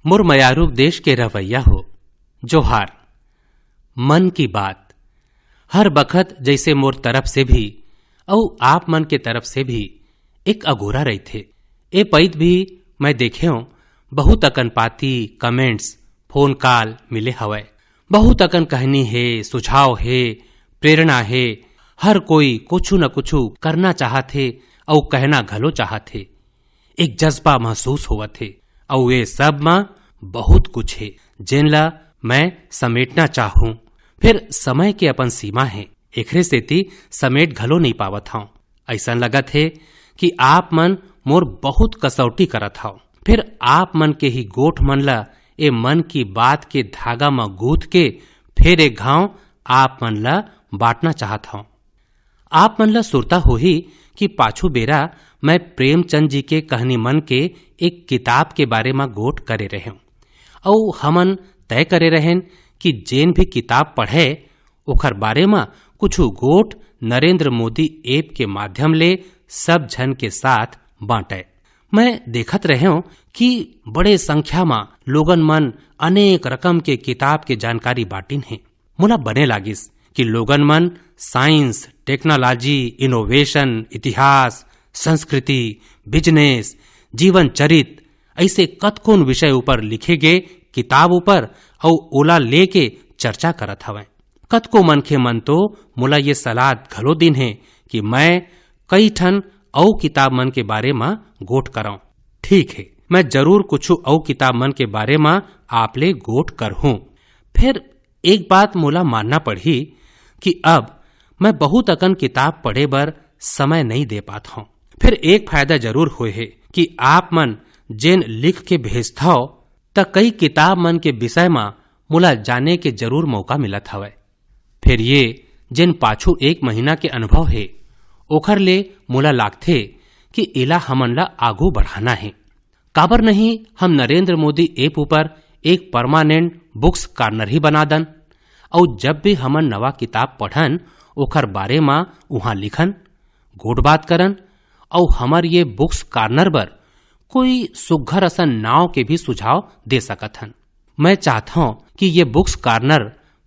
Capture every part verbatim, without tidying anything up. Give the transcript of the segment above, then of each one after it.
मोर मयारू देश के रहवैया हो, जोहार। मन की बात हर बखत जैसे मोर तरफ से भी अउ आप मन के तरफ से भी एक अगोरा रहिथे। ए पइत भी मैं देखेंव, बहुत अकन पाती, comments, phone call मिले हवय। बहुत अकन कहनी हे, सुझाव हे, प्रेरणा हे। हर कोई कुछु न कुछु करना चाहत हे अउ कहना घलो चाहत हे। एक जज्बा महसूस होवत हे, अउ ये सब म बहुत कुछ हे, जेन ला मैं समेटना चाहूं। फिर समय के अपन सीमा हे, एकरे सेती समेट घलो नइ पावत हंव। अइसन लगत हे कि आप मन मोर बहुत कसौटी करत हव। फिर आप मन के ही गोठ मन ला ए मन की बात के धागा म गूंथ के फिर एक घांव आप मन ला बांटना चाहत हंव। आप मन ला सुरता होही कि पाछू बेरा मैं प्रेमचंद जी के कहनी मन के एक किताब के बारे म गोठ करे रहेंव, अउ हमन तय करे रहेन कि जेन भी किताब पढ़े, ओखर बारे म कुछु गोठ नरेंद्र मोदी ऐप के माध्यम ले सब झन के साथ बांटे। मैं देखत रहेंव कि बड़े संख्या म लोगन मन अनेक रकम के किताब के जानकारी बांटिन हे। मोला बने लागिस कि लोगन मन science, technology, innovation, इतिहास, संस्कृति, business, जीवन चरित, ऐसे कतकोन विषय ऊपर लिखे गे किताब ऊपर अउ ओला लेके चर्चा करत हवंय। कतको मनखे मन तो मोला ये सलाह घलो दिन हे कि मैं कई ठन अउ किताब मन के बारे म गोठ करंव। ठीक हे, मैं जरूर कुछु अउ किताब मन के बारे म आप ले गोठ करहूं। फिर एक बात मोला मानना पड़ही कि अब मैं बहुत अकन किताब पढ़े बर समय नइ दे पात हंव। फिर एक फायदा जरूर होय हे कि आप मन जेन लिख के भेजथव, त कई किताब मन के विषय म मोला जाने के जरूर मौका मिलत हवय। फिर ये जेन पाछू एक महीना के अनुभव हे, ओखर ले मोला लागथे कि एला हमन ला आगू बढ़ाना हे। काबर नहीं हम नरेंद्र मोदी ऐप ऊपर एक permanent books corner ही बना दन, अउ जब भी हमन नवा किताब पढ़न, ओखर बारे म उहाँ लिखन, गोठ बात करन, अउ हमर ये books corner बर कोई सुघर असन नाव के भी सुझाव दे सकत हन। मैं चाहत हंव कि ये books corner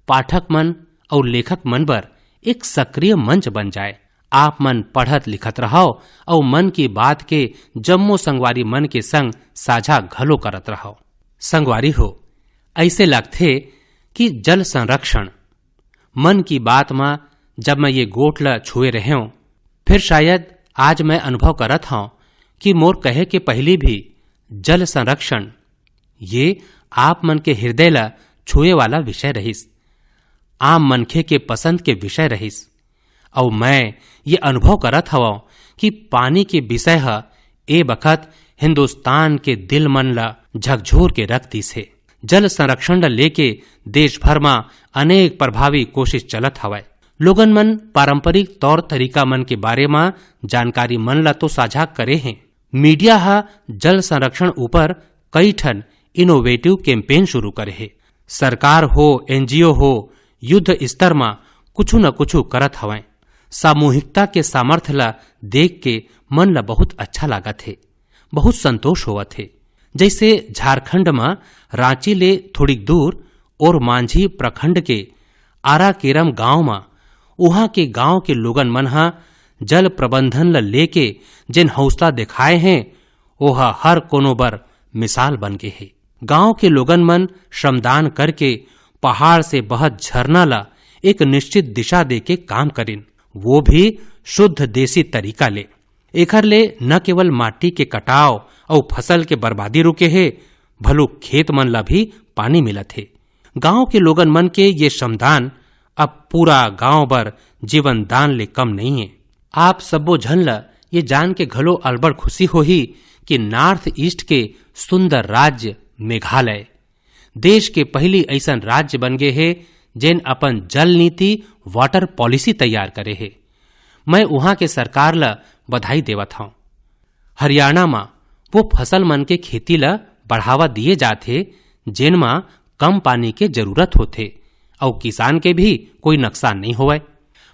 पाठक मन अउ लेखक मन बर एक सक्रिय मंच बन जाए। आप मन पढ़त लिखत रहव अउ मन की बात के जम्मो संगवारी मन के संग साझा घलो करत रहव। संगवारी हो, ऐसे लगथे कि जल संरक्षण, मन की बात म जब मैं ये गोठ ल छुए रहेंव, फिर शायद आज मैं अनुभव करत हंव कि मोर कहे के पहिली भी जल संरक्षण ये आप मन के हृदय ल छुए वाला विषय रहिस, आम मनखे के पसंद के विषय रहिस। अउ मैं ये अनुभव करत हवंव कि पानी के विषय ह ए बखत हिंदुस्तान के दिल मन ल झकझोर के रख दिस हे। जल संरक्षण ल लेके देश भर म अनेक प्रभावी कोशिश चलत हवय। लोगन मन पारंपरिक तौर तरीका मन के बारे म जानकारी मन ल तो साझा करे हें। मीडिया ह जल संरक्षण ऊपर कई ठन innovative campaign शुरू करे हे। सरकार हो, एनजीओ हो, युद्ध स्तर म कुछु न कुछु करत हवंय। सामूहिकता के सामर्थ्य ल देख के मन ल बहुत अच्छा लागत हे, बहुत संतोष होवत हे। जैसे झारखंड म रांची ले थोड़ी दूर ओरमांझी प्रखंड के आराकेरम गांव म उहां के गांव के लोगन मन ह जल प्रबंधन ल लेके जेन हौसला देखाए हें, ओह हर कोनो बर मिसाल बन गे हे। गांव के लोगन मन श्रमदान करके पहाड़ से बहत झरना ल एक निश्चित दिशा देके काम करिन, वो भी शुद्ध देसी तरीका ले। एखर ले न केवल माटी के कटाव अउ फसल के बर्बादी रुके हे, भलुक खेत मन ल भी पानी मिलत हे। गांव के लोगन मन के ये श्रमदान अब पूरा गांव बर जीवन दान ले कम नइये। आप सब्बो झन ल ये जान के घलो अलबड़ खुशी होही कि नॉर्थ ईस्ट के सुंदर राज्य मेघालय देश के पहिली अइसन राज्य बन गे हे, जेन अपन जल नीति, वाटर पॉलिसी तैयार करे हे। मैं उहां के सरकार ल बधाई देवत हंव। हरियाणा म वो फसल मन के खेती ल बढ़ावा दिए जात हे, जेन म कम पानी के जरूरत होथे, अउ किसान के भी कोई नुकसान नइ होवय।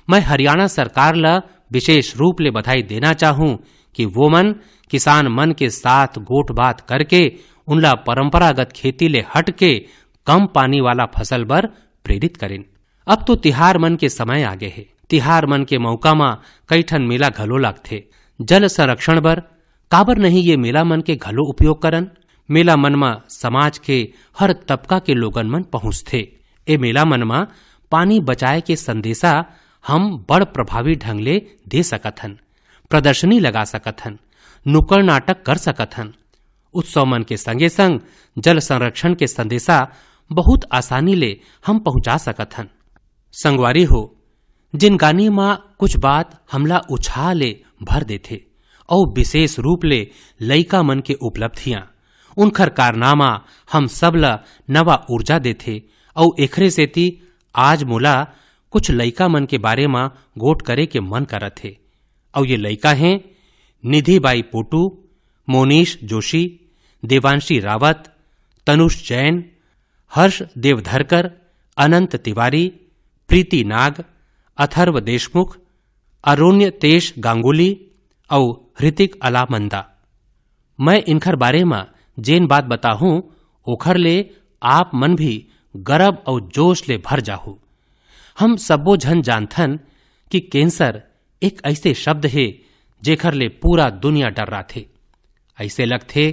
मैं हरियाणा सरकार ल विशेष रूप ले बधाई देना चाहूं कि वो मन किसान मन के साथ गोठ बात करके उनला परंपरागत खेती ले हट के कम पानी वाला फसल बर प्रेरित करिन। अब तो तिहार मन के समय आगे हे। तिहार मन के मौका म कई ठन मेला घलो लगथे। जल संरक्षण बर काबर नहीं ये मेला मन के घलो उपयोग करन? मेला मन म समाज के हर तबका के लोगन मन पहुंचथे। ए मेला मन म पानी बचाए के संदेशा हम बड़ प्रभावी ढंग ले दे सकत हन। प्रदर्शनी लगा सकत हन, नुक्कड़ नाटक कर सकत हन। उत्सव मन के संगे संग जल संरक्षण के संदेशा बहुत आसानी ले हम पहुंचा सकत हन। संगवारी हो, जिनगानी म कुछ बात हमला उछाह ले भर देथे, अउ विशेष रूप ले लइका मन के उपलब्धियां, उनखर कारनामा हम सब ल नवा ऊर्जा देथे, अउ एखरे सेती आज मोला कुछ लइका मन के बारे म गोठ करे के मन करत हे। अउ ये लइका हें निधि बाई पोटू, मोनीश जोशी, देवांशी रावत, तनुष जैन, हर्ष देवधरकर, अनंत तिवारी, प्रीति नाग, अथर्व देशमुख, अरुण्य तेश गांगुली अउ हृतिक अलामंदा। मैं इनखर बारे म जेन बात बताहूं, ओखर ले आप मन भी गरब अउ जोश ले भर जाहू। हम सब्बो झन जानथन कि कैंसर एक अइसे शब्द हे, जेखर ले पूरा दुनिया डर्राथे। अइसे लगथे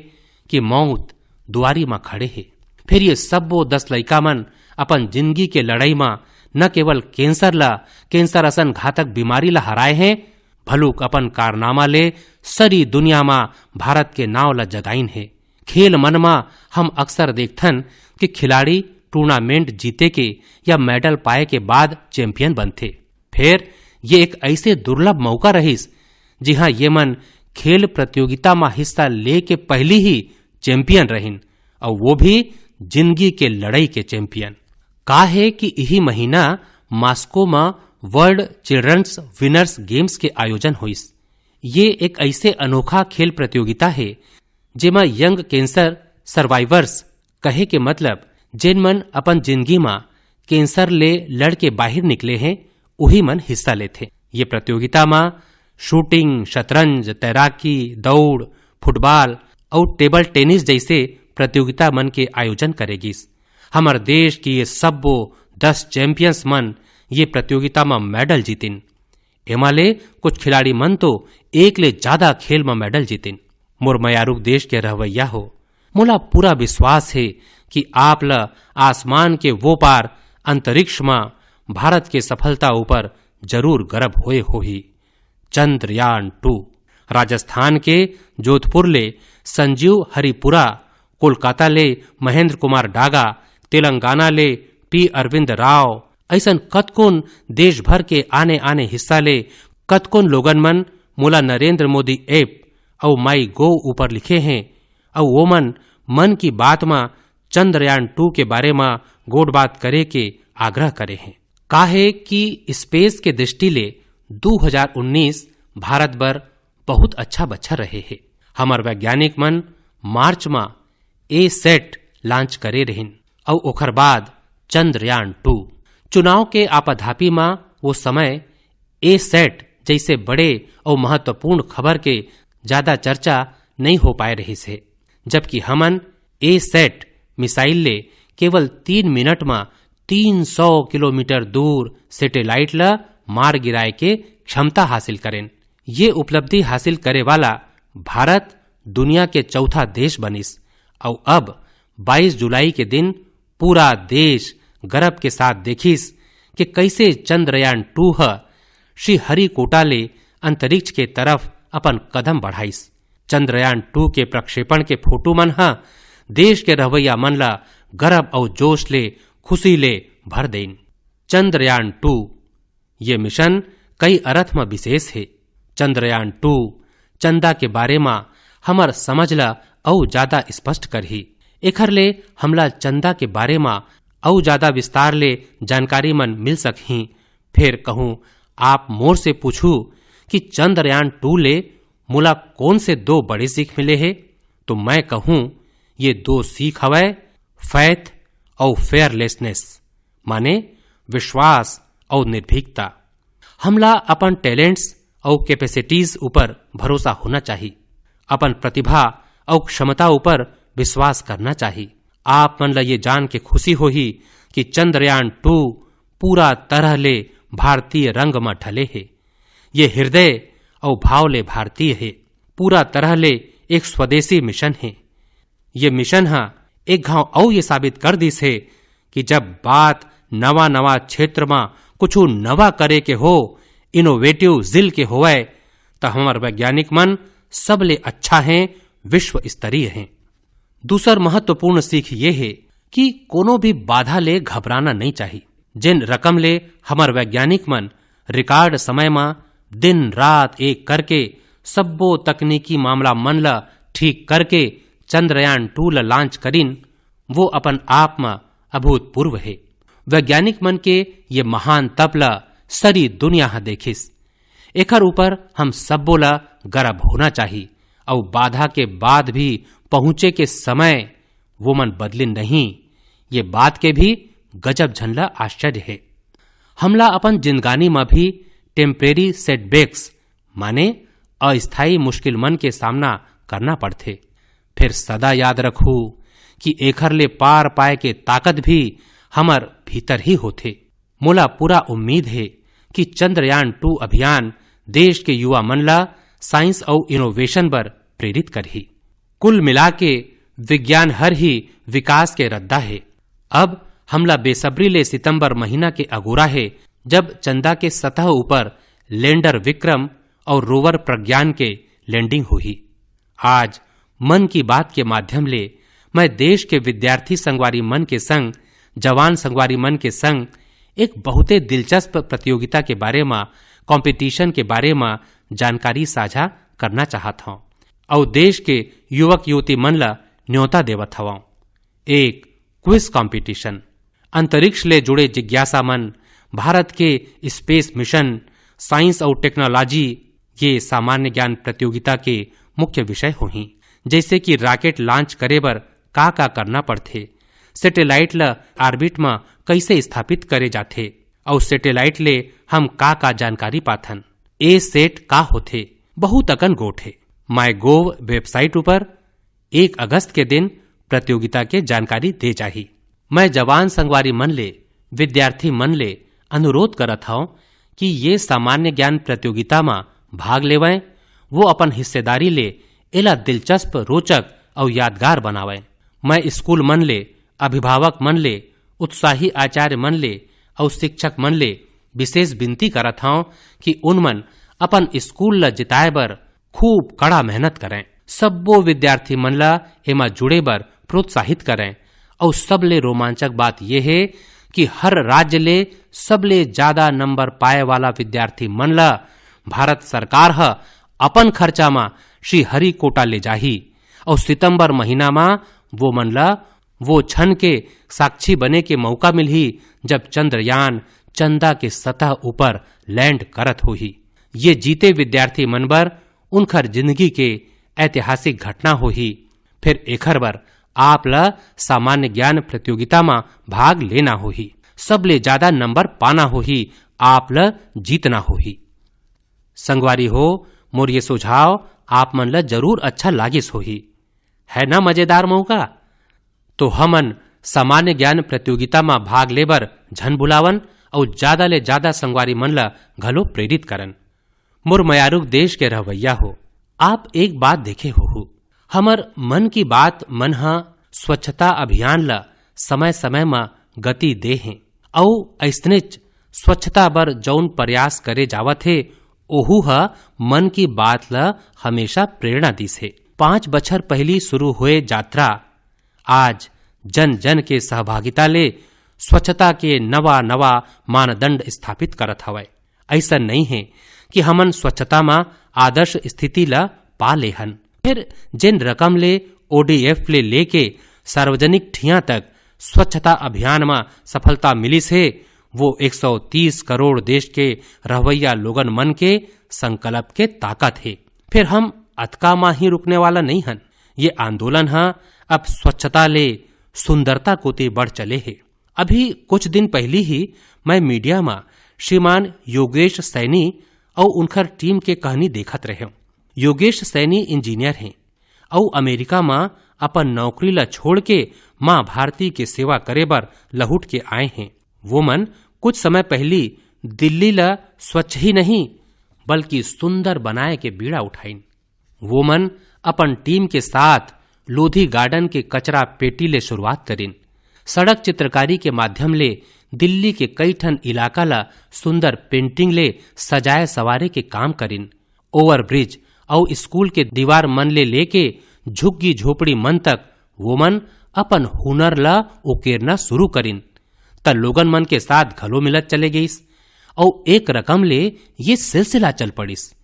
कि मौत दुआरी म खड़े हे। फेर ये सब्बो दस लइका मन अपन जिनगी के लड़ई म न केवल कैंसर ल, कैंसर असन घातक बीमारी ल हराए हें, भलुक अपन कारनामा ले सरी दुनिया म भारत के नांव ल जगाइन हे। खेल मन म हम अक्सर देखथन कि खिलाड़ी टूर्नामेंट जीते के या मेडल पाए के बाद चैंपियन बनथे। फेर ये एक अइसे दुर्लभ मौका रहिस, जिहां ये मन खेल प्रतियोगिता म हिस्सा ले के पहिली ही चैंपियन रहिन, अउ वो भी जिनगी के लड़ई के चैंपियन। का हे कि इही महीना मॉस्को म वर्ल्ड चिल्ड्रंस विनर्स गेम्स के आयोजन होइस। ये एक अइसे अनोखा खेल प्रतियोगिता हे, जेमा यंग कैंसर सर्वाइवर्स, कहे के मतलब जेन मन अपन जिनगी म कैंसर ले लड़ के बाहिर निकले हें, उही मन हिस्सा लेथे। ये प्रतियोगिता म शूटिंग, शतरंज, तैराकी, दौड़, फुटबॉल अउ टेबल टेनिस जइसे प्रतियोगिता मन के आयोजन करे गिस। हमर देश के ये सब्बो दस चैंपियंस मन ये प्रतियोगिता म मेडल जीतिन। एमा ले कुछ खिलाड़ी मन तो एक ले जादा खेल म मेडल जीतिन। मोर मयारुक देश के रहवैया हो, मोला पूरा विश्वास हे कि आप ल आसमान के वो पार अंतरिक्ष म भारत के सफलता ऊपर जरूर गर्व होए होही। चंद्रयान टू। राजस्थान के जोधपुर ले संजीव हरिपुरा, कोलकाता ले महेंद्र कुमार डागा, तेलंगाना ले पी अरविंद राव, अइसन कतकोन देश भर के आने-आने हिस्सा ले कतकोन लोगन मन मोला नरेंद्र मोदी ऐप अउ माई गोव ऊपर लिखे हें, अउ ओमन मन की बात म चंद्रयान टू के बारे म गोठ बात करे के आग्रह करे हें। काहे कि स्पेस के दृष्टि ले दू हजार उन्नीस भारत बर बहुत अच्छा बछर रहे हे। हमर वैज्ञानिक मन मार्च म ए सैट लॉन्च करे रहिन, अउ ओखर बाद चंद्रयान टू। चुनाव के आपाधापी म वो समय ए सैट जइसे बड़े अउ महत्वपूर्ण खबर के जादा चर्चा नइ हो पाए रहिस हे, जबकि हमन ए सैट मिसाइल ले केवल तीन मिनट म तीन सौ किलोमीटर दूर सैटेलाइट ल मार गिराए के क्षमता हासिल करेन। ये उपलब्धि हासिल करे वाला भारत दुनिया के चौथा देश बनिस, अउ अब बाईस जुलाई के दिन पूरा देश गर्व के साथ देखिस कि कइसे चंद्रयान टू ह श्रीहरिकोटा ले अंतरिक्ष के तरफ अपन कदम बढ़ाइस। चंद्रयान टू के प्रक्षेपण के फोटो मन ह देश के रहवैया मन ला गर्व अउ जोश ले, खुशी ले भर देइन। चंद्रयान टू ये मिशन कई अरथ म विशेष हे। चंद्रयान टू चंदा के बारे म हमर समझ ल अउ जादा स्पष्ट करही। एखर ले हमला चंदा के बारे म अउ जादा विस्तार ले जानकारी मन मिल सकही। फेर कहूं आप मोर से पूछू कि चंद्रयान टू ले मोला कोन से दो बड़े सीख मिले हे, तो मैं कहूं ये दो सीख हवय, फैथ अउ फेयरलेसनेस, माने विश्वास अउ निर्भीकता। हमला अपन टैलेंट्स अउ कैपेसिटीज ऊपर भरोसा होना चाही। अपन प्रतिभा अउ क्षमता ऊपर विश्वास करना चाही। आप मन ल ये जान के खुशी होही कि चंद्रयान टू पूरा तरह ले भारतीय रंग म ढले हे। ये हृदय अउ भाव ले भारतीय हे, पूरा तरह ले एक स्वदेशी मिशन हे। ये मिशन ह एक घाव अउ ये साबित कर दिस हे कि जब बात नवा नवा क्षेत्र म कुछु नवा करे के हो, इनोवेटिव जिल के होवय, त हमर वैज्ञानिक मन सबले अच्छा हे, विश्व स्तरीय हे। दूसर महत्वपूर्ण सीख ये हे कि कोनो भी बाधा ले घबराना नइ चाही। जेन रकम ले हमर वैज्ञानिक मन रिकॉर्ड समय म दिन रात एक करके सब्बो तकनीकी मामला मन ल ठीक करके चंद्रयान टू ल लॉन्च करिन, वो अपन आप म अभूतपूर्व हे। वैज्ञानिक मन के ये महान तप ल सरी दुनिया ह देखिस। एखर ऊपर हम सब्बो ल गर्व होना चाही। अउ बाधा के बाद भी पहुंचे के समय वो मन बदलिन नहीं, ये बात के भी गजब झन ल आश्चर्य हे। हमला अपन जिंदगानी म भी टेम्परेरी सेटबैक्स, माने अस्थायी मुश्किल मन के सामना करना पड़थे। फिर सदा याद रखू कि एखर ले पार पाए के ताकत भी हमर भीतर ही होथे। मोला पूरा उम्मीद हे कि चंद्रयान टू अभियान देश के युवा मन ला साइंस अउ इनोवेशन बर प्रेरित करही। कुल मिला के विज्ञान हर ही विकास के रद्दा हे। अब हमला बेसब्री ले सितंबर महीना के अगोरा हे, जब चंदा के सतह ऊपर लैंडर विक्रम अउ रोवर प्रज्ञान के लैंडिंग होही। आज मन की बात के माध्यम ले मैं देश के विद्यार्थी संगवारी मन के संग, जवान संगवारी मन के संग एक बहुते दिलचस्प प्रतियोगिता के बारे म, कॉम्पिटिशन के बारे म जानकारी साझा करना चाहत हौं अउ देश के युवक युवती मन ल न्योता देवत हवं। एक, क्विज कॉम्पिटिशन। अंतरिक्ष ले जुड़े जिज्ञासा मन, भारत के स्पेस मिशन, साइंस अउ टेक्नोलॉजी, ये सामान्य ज्ञान प्रतियोगिता के मुख्य विषय होही, जैसे कि रॉकेट लॉन्च करे बर का-का करना पड़थे, सैटेलाइट ल ऑर्बिट म कइसे स्थापित करे जाथे अउ सैटेलाइट ले हम का-का जानकारी पाथन, ए सेट का होथे, बहुत अकन गोठ हे। माय गोव वेबसाइट ऊपर एक अगस्त के दिन प्रतियोगिता के जानकारी दे जाही। मैं जवान संगवारी मन ले, विद्यार्थी मन ले अनुरोध करत हौं कि ये सामान्य ज्ञान प्रतियोगिता म भाग लेवैं, वो अपन हिस्सेदारी ले एला दिलचस्प, रोचक अउ यादगार बनावैं। मैं स्कूल मन ले, अभिभावक मन ले, उत्साही आचार्य मन ले अउ शिक्षक मन ले विशेष विनती करत हौं कि उन मन अपन स्कूल ल जिताए बर खूब कड़ा मेहनत करैं। सब्बो विद्यार्थी मन ला एमा जुड़े बर प्रोत्साहित करैं। अउ सबले रोमांचक बात ये हे कि हर राज्य ले सबले ज्यादा नंबर पाए वाला विद्यार्थी मन ला भारत सरकार ह अपन खर्चा म श्रीहरिकोटा ले जाही। अउ सितंबर महीना म वो मन ला वो क्षण के साक्षी बने के मौका मिलही, जब चंद्रयान चंदा के सतह ऊपर लैंड करत होही। ये जीते विद्यार्थी मन बर उनखर जिंदगी के ऐतिहासिक घटना होही। फिर एखर बर आप ल सामान्य ज्ञान प्रतियोगिता म भाग लेना होही, सबले ज्यादा नंबर पाना होही, आप ल जीतना होही। संगवारी हो, मोर ये सुझाव आप मन ल जरूर अच्छा लागिस होही, है ना मजेदार मौका? तो हमन सामान्य ज्ञान प्रतियोगिता म भाग लेबर झन भुलावन अउ ज्यादा ले ज्यादा संगवारी मन ल घलो प्रेरित करन। मोर मयारुक देश के रहवैया हो, आप एक बात देखे होहू, हमर मन की बात मन ह स्वच्छता अभियान ल समय-समय म गति दे हे अउ अइसनेच स्वच्छता बर जउन प्रयास करे जावत हे, ओहू ह मन की बात ल हमेशा प्रेरणा दिस हे। पांच बछर पहिली शुरू होए जात्रा आज जन-जन के सहभागिता ले स्वच्छता के नवा-नवा मानदंड स्थापित करत हवय। अइसन नइ हे कि हमन स्वच्छता म आदर्श स्थिति ल पा लेहन। फिर जेन रकम ले ओडीएफ ले लेके सार्वजनिक ठिया तक स्वच्छता अभियान म सफलता मिलिस हे, वो एक सौ तीस करोड़ देश के रहवैया लोगन मन के संकल्प के ताकत हे। फिर हम अतका म ही रुकने वाला नइ हन। ये आंदोलन ह अब स्वच्छता ले सुंदरता कोति बढ़ चले हे। अभी कुछ दिन पहिली ही मैं मीडिया म श्रीमान योगेश सैनी अउ उनखर टीम के कहनी देखत रहेंव। योगेश सैनी इंजीनियर हें अउ अमेरिका म अपन नौकरी ला छोड़ के माँ भारती के सेवा करे बर लहुट के आए हैं। वो मन कुछ समय पहली दिल्ली ला स्वच्छ ही नहीं, बल्कि सुंदर बनाए के बीड़ा उठाइन। वो मन अपन टीम के साथ लोधी गार्डन के कचरा पेटी ले शुरुआत करिन। सड़क चित्रकारी के माध्यम ले दिल्ली के कई ठन इलाका ला सुंदर पेंटिंग ले सजाए सवारे के काम करिन। ओवरब्रिज अउ स्कूल के दीवार मन ले लेके झुग्गी झोपड़ी मन तक वो मन अपन हुनर ला उकेरना शुरू करिन। त लोगन मन के साथ घलो मिलत चले गईस अउ एक रकम ले ये सिलसिला चल पड़िस।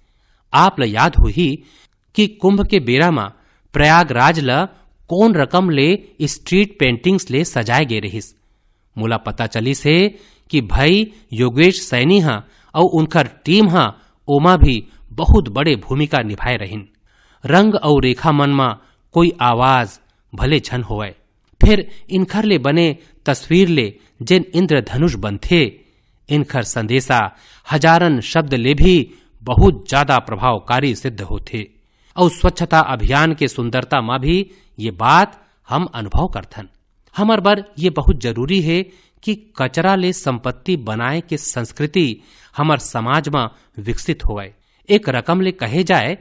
आप ल याद होही कि कुंभ के बेरा म प्रयागराज ल कोन रकम ले स्ट्रीट पेंटिंग्स ले सजाए गे रहिस। मोला पता चलिस हे कि भाई योगेश सैनी ह अउ उनकर टीम ह ओमा भी बहुत बड़े भूमिका निभाए रहिन। रंग अउ रेखा मन म कोई आवाज भले झन होवय, फेर इनखर ले बने तस्वीर ले जेन इंद्रधनुष बनथे, इनखर संदेशा हजारन शब्द ले भी बहुत ज्यादा प्रभावकारी सिद्ध होथे। अउ स्वच्छता अभियान के सुंदरता म भी ये बात हम अनुभव करथन। हमर बर ये बहुत जरूरी हे कि कचरा ले संपत्ति बनाए के संस्कृति हमर समाज म विकसित होवय। एक रकम ले कहे जाए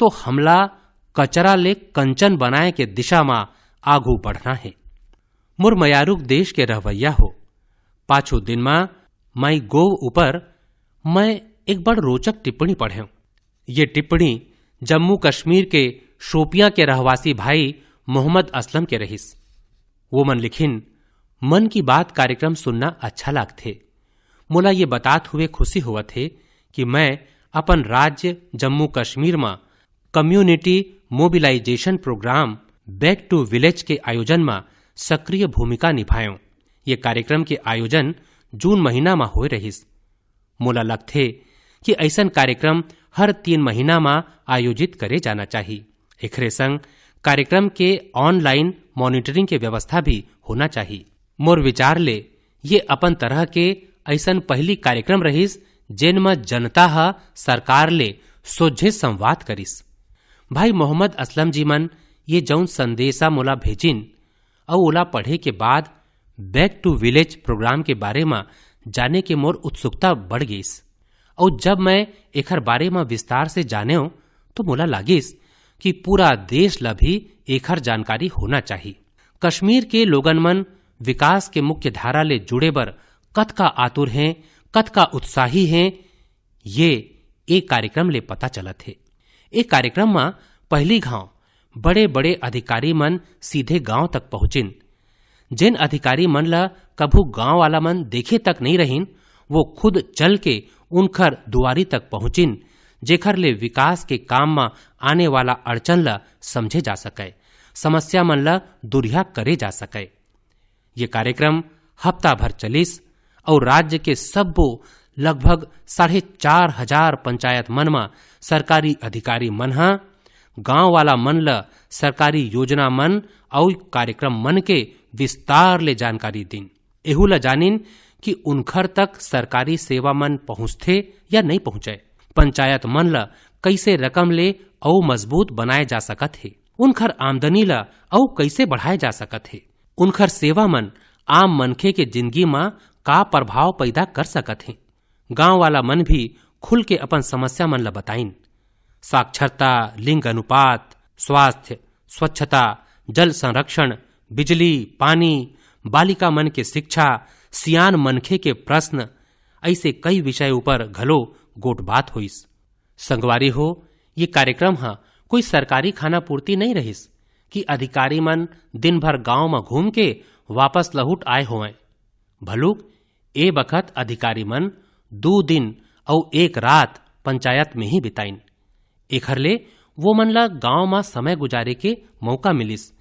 तो हमला कचरा ले कंचन बनाए के दिशा म आगू बढ़ना हे। मोर मयारुक देश के रहवैया हो, पाछू दिन म माई गोव ऊपर मैं एक बड़ रोचक टिप्पणी पढ़ेंव। ये टिप्पणी जम्मू कश्मीर के शोपियां के रहवासी भाई मोहम्मद असलम के रहिस। वो मन लिखिन, "मन की बात कार्यक्रम सुनना अच्छा लागथे। मोला ये बतात हुए खुशी होवत हे कि मैं अपन राज्य जम्मू कश्मीर म community mobilisation programme back to village के आयोजन म सक्रिय भूमिका निभाएंव।" ये कार्यक्रम के आयोजन जून महीना म होए रहिस। मोला लगथे कि अइसन कार्यक्रम हर तीन महीना म आयोजित करे जाना चाही। एखरे संग कार्यक्रम के ऑनलाइन मॉनिटरिंग के व्यवस्था भी होना चाही। मोर विचार ले ये अपन तरह के अइसन पहली कार्यक्रम रहिस, जेन म जनता ह सरकार ले सोझे संवाद करिस। भाई मोहम्मद असलम जी मन ये जौन संदेशा मोला भेजिन, अउ ओला पढ़े के बाद बैक टू विलेज प्रोग्राम के बारे म जाने के मोर उत्सुकता बढ़ गईस। अउ जब मैं एखर बारे म विस्तार से जानेव, तो मोला लागिस कि पूरा देश ल भी एखर जानकारी होना चाही। कश्मीर के लोगन मन विकास के मुख्य धारा ले जुड़े बर कतका आतुर हें, कतका उत्साही हें, ये ए कार्यक्रम ले पता चलत हे। ए कार्यक्रम म पहली घांव बड़े-बड़े अधिकारी मन सीधे गांव तक पहुंचिन। जेन अधिकारी मन ल कभू गांव वाला मन देखे तक नइ रहिन, वो खुद चल के उनखर दुआरी तक पहुंचिन, जेखर ले विकास के काम म आने वाला अड़चन ल समझे जा सकय, समस्या मन ल दुरिहा करे जा सकय। ये कार्यक्रम हफ्ता भर चलिस अउ राज्य के सब्बो लगभग साढ़े चार हजार पंचायत मन म सरकारी अधिकारी मन ह गांव वाला मन ल सरकारी योजना मन अउ कार्यक्रम मन के विस्तार ले जानकारी दिन। एहू ल जानिन कि उनखर तक सरकारी सेवा मन पहुंचथे या नइ पहुंचय, पंचायत मन ल कइसे रकम ले अउ मजबूत बनाए जा सकत हे, उनखर आमदनी ल अउ कइसे बढ़ाए जा सकत हे, उनखर सेवा मन आम मनखे के जिंदगी म का प्रभाव पैदा कर सकत हे। गांव वाला मन भी खुल के अपन समस्या मन ल बताइन। साक्षरता, लिंग अनुपात, स्वास्थ्य, स्वच्छता, जल संरक्षण, बिजली, पानी, बालिका मन के शिक्षा, सियान मनखे के प्रश्न, अइसे कई विषय ऊपर घलो गोठबात होइस। संगवारी हो, ये कार्यक्रम ह कोई सरकारी खाना पूर्ति नइ रहिस कि अधिकारी मन दिन भर गांव म घूम के वापस लहुट आए होवंय। भलुक ए बखत अधिकारी मन दू दिन अउ एक रात पंचायत में ही बिताइन। एखर ले वो मन ल गांव म समय गुजारे के मौका मिलिस।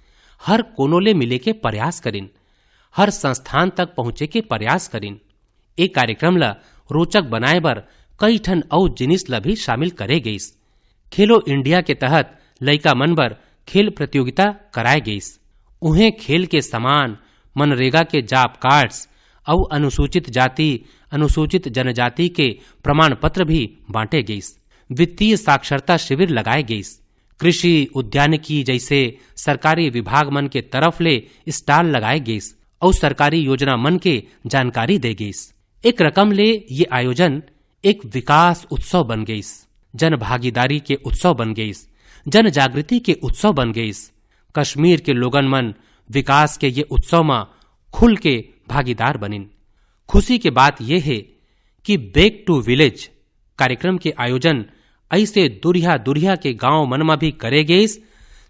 हर कोनो ले मिले के प्रयास करिन, हर संस्थान तक पहुंचे के प्रयास करिन। ए कार्यक्रम ल रोचक बनाए बर कई ठन अउ जिनिस ल भी शामिल करे गइस। खेलो इंडिया के तहत लइका मन बर खेल प्रतियोगिता कराए गइस। उहें खेल के सामान, मनरेगा के जॉब कार्ड्स अउ अनुसूचित जाति, अनुसूचित जनजाति के प्रमाण पत्र भी बांटे गइस। वित्तीय साक्षरता शिविर लगाए गइस। कृषि, उद्यानिकी जैसे सरकारी विभाग मन के तरफ ले स्टॉल लगाए गेस अउ सरकारी योजना मन के जानकारी दे गेस। एक रकम ले ये आयोजन एक विकास उत्सव बन गेस, जन भागीदारी के उत्सव बन गेस, जन जागृति के उत्सव बन गेस। कश्मीर के लोगन मन विकास के ये उत्सव म खुल के भागीदार बनिन। खुशी के बात ये हे कि Back to Village कार्यक्रम के आयोजन ऐसे दुरिहा दुरिहा के गांव मन म भी करे गेस,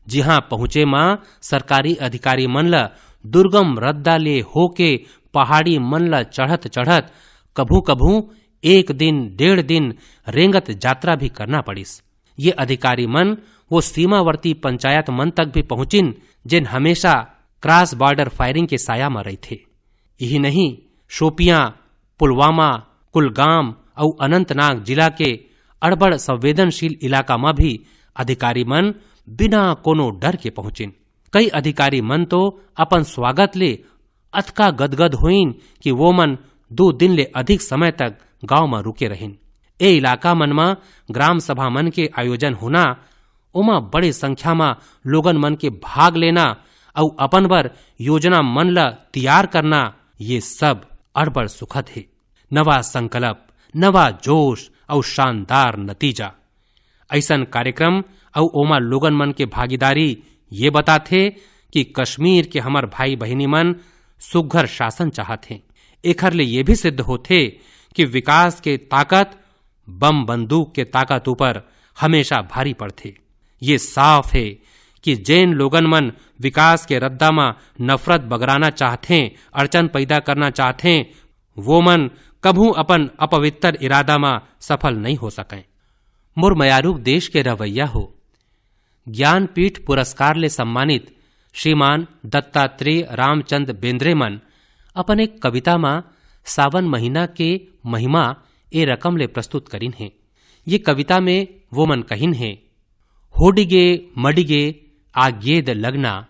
जिहां पहुंचे म सरकारी अधिकारी मन ल दुर्गम रद्दा ले होके पहाड़ी मन ल चढ़त चढ़त कभू कभू एक दिन डेढ़ दिन रेंगत यात्रा भी करना पड़िस। ये अधिकारी मन वो सीमावर्ती पंचायत मन तक भी पहुंचिन, जेन हमेशा क्रॉस बॉर्डर फायरिंग के साया म रहिथे। यही नहीं, शोपियां, पुलवामा, कुलगाम अउ अनंतनाग जिला के अड़बड़ संवेदनशील इलाका म भी अधिकारी मन बिना कोनो डर के पहुंचिन। कई अधिकारी मन तो अपन स्वागत ले अतका गदगद होइन कि वो मन दो दिन ले अधिक समय तक गांव म रुके रहिन। ए इलाका मन म ग्राम सभा मन के आयोजन होना, ओमा बड़े संख्या म लोगन मन के भाग लेना अउ अपन बर योजना मन ल तियार करना, ये सब अड़बड़ सुखद हे। नवा संकल्प, नवा जोश अउ शानदार नतीजा। अइसन कार्यक्रम अउ ओमा लोगन मन के भागीदारी ये बताथे कि कश्मीर के हमर भाई बहिनी मन सुघर शासन चाहत हें। एखर ले ये भी सिद्ध होथे कि विकास के ताकत बम बंदूक के ताकत ऊपर हमेशा भारी पड़थे। ये साफ हे कि जेन लोगन मन विकास के रद्दा म नफरत बगराना चाहथें, अड़चन पैदा करना चाहथें, वो मन कभू अपन अपवित्र इरादा म सफल नहीं हो सकय। मोर मयारू देश के रवैया हो, ज्ञानपीठ पुरस्कार ले सम्मानित श्रीमान दत्तात्रेय रामचंद बेंद्रे मन अपन एक कविता म सावन महीना के महिमा ए रकम ले प्रस्तुत करिन हे। ये कविता में वो मन कहिन हे, "होडिगे मडिगे आगेद लगना,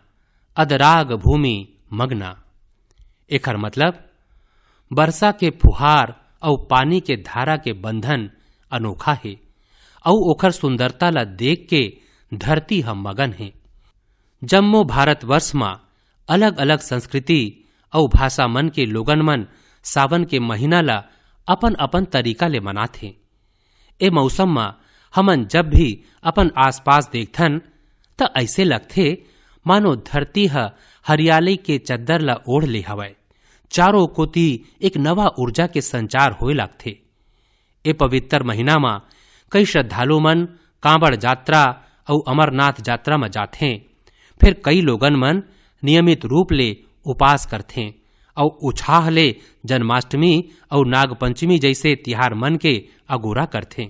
अदराग भूमि मगना।" एखर मतलब, बरसा के फुहार अउ पानी के धारा के बंधन अनोखा हे, अउ ओखर सुंदरता ला देख के धरती ह मगन हे। जम्मो भारतवर्ष म अलग-अलग संस्कृति अउ भाषा मन के लोगन मन सावन के महीना ला अपन-अपन तरीका ले मनाथे। ए मौसम म हमन जब भी अपन आसपास देखथन, त अइसे लगथे, मानो धरती ह हरियाली के चद्दर ला ओढ़ ले हवय। चारों कोति एक नवा ऊर्जा के संचार होए लगथे। ए पवित्र महीना म कई श्रद्धालु मन कांवड़ यात्रा अउ अमरनाथ यात्रा म जाथें। फेर कई लोगन मन नियमित रूप ले उपास करथें अउ उछाह ले जन्माष्टमी अउ नागपंचमी जइसे तिहार मन के अगोरा करथें।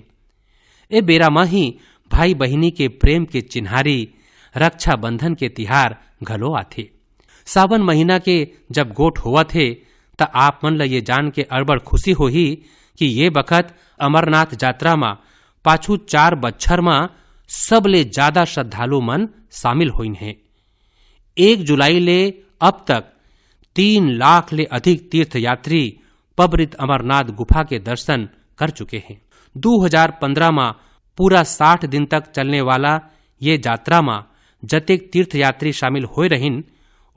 ए बेरा म ही भाई बहिनी के प्रेम के चिन्हारी रक्षाबंधन के तिहार घलो आथे। सावन महीना के जब गोठ होवत हे, त आप मन ल ये जान के अड़बड़ खुशी होही कि ये बखत अमरनाथ यात्रा म पाछू चार बच्छर म सबले जादा श्रद्धालु मन शामिल होइन हे। एक जुलाई ले अब तक तीन लाख ले अधिक तीर्थयात्री पवित्र अमरनाथ गुफा के दर्शन कर चुके हें। दू हजार पंद्रह म पूरा साठ दिन तक चलने वाला ये यात्रा म जतेक तीर्थयात्री शामिल होए रहिन,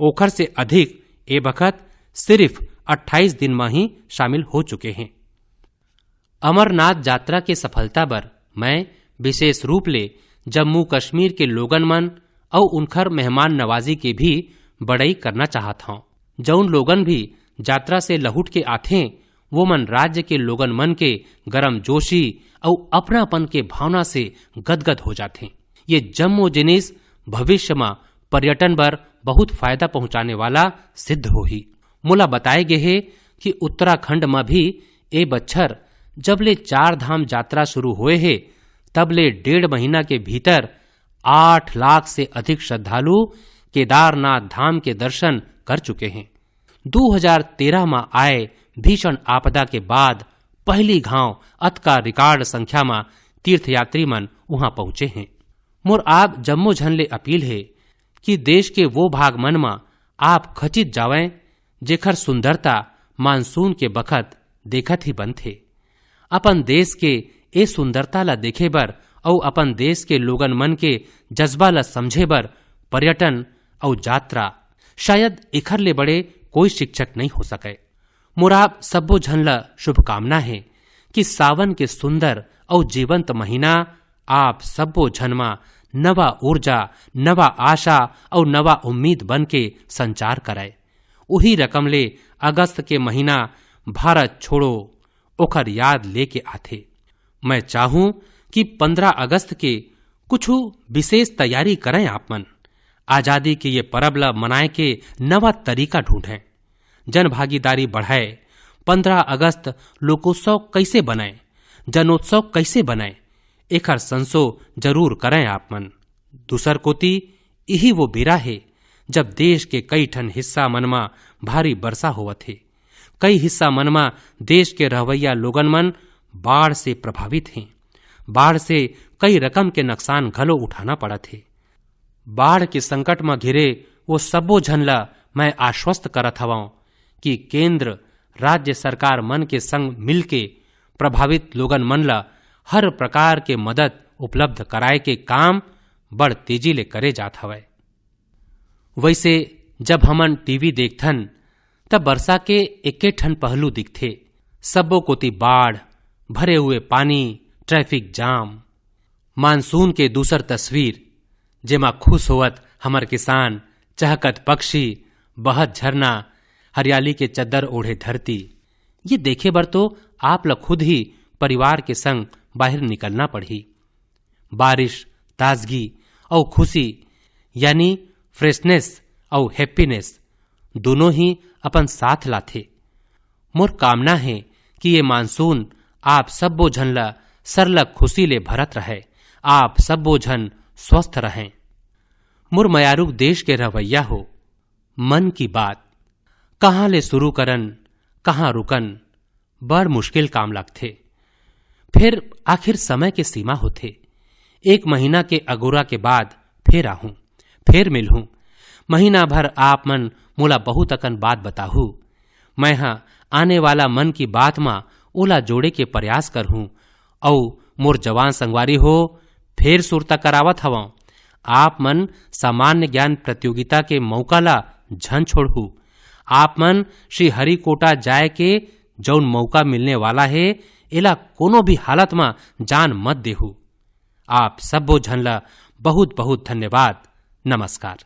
ओखर से अधिक ए बखत सिर्फ अट्ठाईस दिन म ही शामिल हो चुके हें। अमरनाथ यात्रा के सफलता बर मैं विशेष रूप ले जम्मू कश्मीर के लोगन मन अउ उनखर मेहमान नवाजी के भी बड़ई करना चाहत हौं। जउन लोगन भी यात्रा से लहुट के आथें, वो मन राज्य के लोगन मन के गरम जोशी अउ अपनापन के भावना से गदगद हो जाथें। ये जम्मो जिनिस भविष्य म पर्यटन बर बहुत फायदा पहुंचाने वाला सिद्ध होही। मोला बताए गे हे कि उत्तराखंड म भी ए बच्छर जब ले चार धाम यात्रा शुरू होए हे, तब ले डेढ़ महीना के भीतर आठ लाख से अधिक श्रद्धालु केदारनाथ धाम के दर्शन कर चुके हें। दू हजार तेरह म आए भीषण आपदा के बाद पहली घांव अतका रिकॉर्ड संख्या म तीर्थयात्री मन उहां पहुंचे हें। मोर आप जम्मो झन ले अपील हे कि देश के वो भाग मन म आप खचित जावंय, जेखर सुंदरता मानसून के बखत देखत ही बनथे। अपन देश के ए सुंदरता ला देखे बर अउ अपन देश के लोगन मन के जज्बा ल समझे बर पर्यटन अउ यात्रा, शायद एखर ले बड़े कोई शिक्षक नइ हो सकय। मोर आप सब्बो झन ल शुभकामना हे कि सावन के सुंदर अउ जीवंत महीना आप सब्बो झन म नवा ऊर्जा, नवा आशा अउ नवा उम्मीद बन के संचार करय। उही रकम ले अगस्त के महीना भारत छोड़ो ओखर याद लेके आथे। मैं चाहूं कि पंद्रह अगस्त के कुछु विशेष तैयारी करय आप मन। आजादी के ये परब ल मनाए के नवा तरीका ढूंढें, जन भागीदारी बढ़ाए। पंद्रह अगस्त लोकोत्सव कइसे बनय, जनोत्सव कइसे बनय, एखर संसो जरूर करय आप मन। दूसर कोति, इही वो बेरा हे, जब देश के कई ठन हिस्सा मन म भारी बरसा होवत हे। कई हिस्सा मन म देश के रहवइया लोगन मन बाढ़ से प्रभावित हें। बाढ़ से कई रकम के नुकसान घलो उठाना पड़त हे। बाढ़ के संकट म घिरे वो सब्बो झन ल मैं आश्वस्त करत हवंव कि केंद्र, राज्य सरकार मन के संग मिलके प्रभावित लोगन मन ल हर प्रकार के मदद उपलब्ध कराए के काम बड़ तेजी ले करे जात हवय। वइसे जब हमन टीवी देखथन, त बरसा के एके ठन पहलू दिखथे। सब्बो कोति बाढ़, भरे हुए पानी, ट्रैफिक जाम। मानसून के दूसर तस्वीर, जेमा खुश होवत हमर किसान, चहकत पक्षी, बहत झरना, हरियाली के चद्दर ओढ़े धरती। ये देखे बर तो आप ल खुद ही परिवार के संग बाहिर निकलना पड़ही। बारिश, ताजगी अउ खुशी, यानी फ्रेशनेस अउ हैप्पीनेस, दोनों ही अपन साथ लाथे। मोर कामना हे कि ये मानसून आप सब्बो झन ल सरलग खुशी ले भरत रहय, आप सब्बो झन स्वस्थ रहें। मोर मयारू देश के रहवइया हो, मन की बात कहाँ ले शुरू करन, कहाँ रुकन, बड़ मुश्किल काम लगथे। फेर आखिर समय के सीमा होथे। एक महीना के अगोरा के बाद फेर आहूं, फेर मिलहूं। महीना भर आप मन मोला बहुत अकन बात बताहू। मैं ह आने वाला मन की बात म ओला जोड़े के प्रयास करहूं। अउ मोर जवान संगवारी हो, फेर सुरता करावत हवंव, आप मन सामान्य ज्ञान प्रतियोगिता के मौका ला झन छोड़हू। आप मन श्री हरिकोटा जाए के जौन मौका मिलने वाला हे, एला कोनो भी हालत म जान मत देहू। आप सब्बो झन ला बहुत बहुत धन्यवाद। नमस्कार।